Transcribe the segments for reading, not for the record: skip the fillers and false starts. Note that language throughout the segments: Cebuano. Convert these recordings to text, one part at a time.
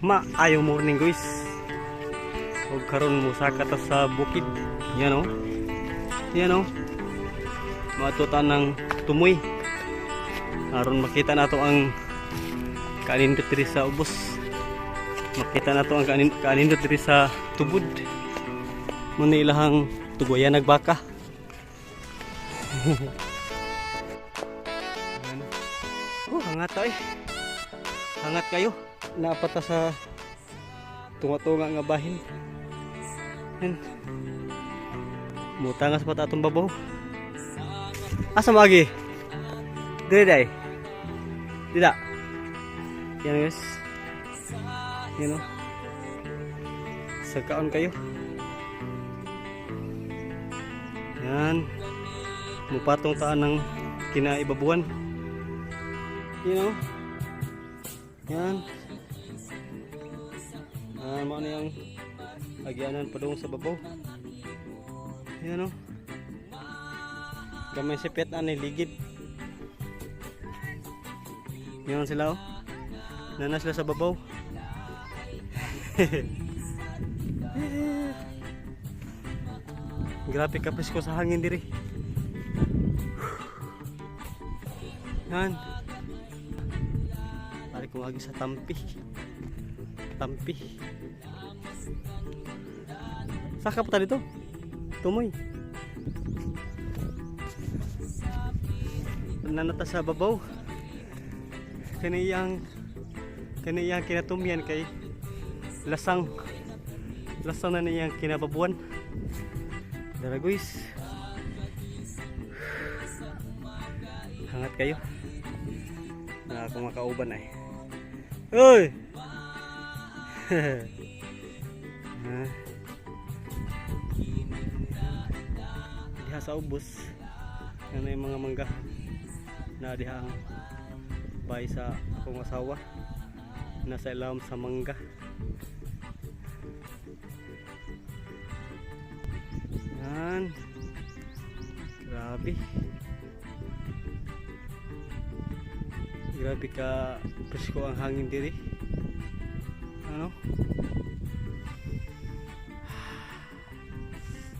Maayong morning, guys. Ug karon musaka ta sa bukid. Yan oh. Yan oh. Matuta ng tumoy. Aron makita nato ang kanindot diri sa ubos. Makita nato ang kanindot diri sa tubod. Muna ilahang tugoyan nagbaka. Yan. Oh, hangat ay. Hangat kayo. Napata sa tunga-tunga nga bahin. Yan. Mutangas pa ta atong babaw. Asa magi? Dire day. Dida. Yan, guys. Yan oh. Sa kaon kayo. Yan. Mupatong taan ng kinaibabuan. Yan oh. Yan. Ah, mao na yung agyanan padung sa babaw. Yan oh. Gamay si Pet ani ligid. Yan sila oh. Nana sila sa babaw. Grabe ka presko sa hangin diri. Yan. Pare kung agi sa tampi. Tampi. Saka pa ta dito? Tumoy. Nanata sa babaw. Kaniyang kinatumyan kay lasang lasang na niyang kinababuan. Dara, guys. Hangat kayo. Na ako makauban ay. Uy! Ah. Diha sa ubos. Yan yung mga mangga na diha ang bahay sa akong asawa. Nasa ilawom sa mangga. Yan. Grabe. Grabe ka presko ang hangin diri. Ano?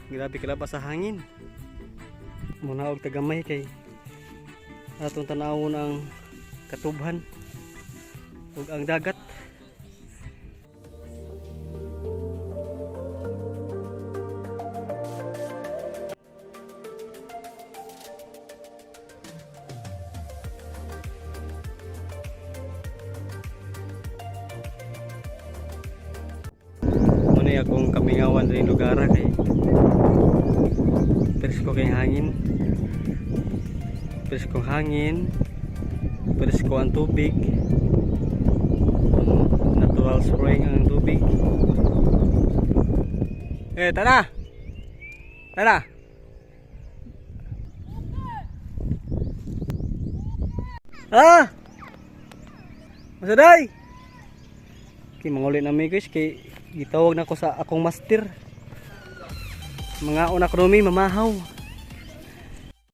Grabe ka labas sa hangin. Muna og tagamay kay atong tanawon ang katubhan ug ang dagat. Muna akong kamingawan rin lugar kay presko kay hangin. Presko hangin, presko ang tubig. Natural spring ang tubig. Eh, tara! Tara! Ah! Masaday! Okay, manguli na mi, guys, kay gitawag na ko sa akong master. Mga una ko mamahaw.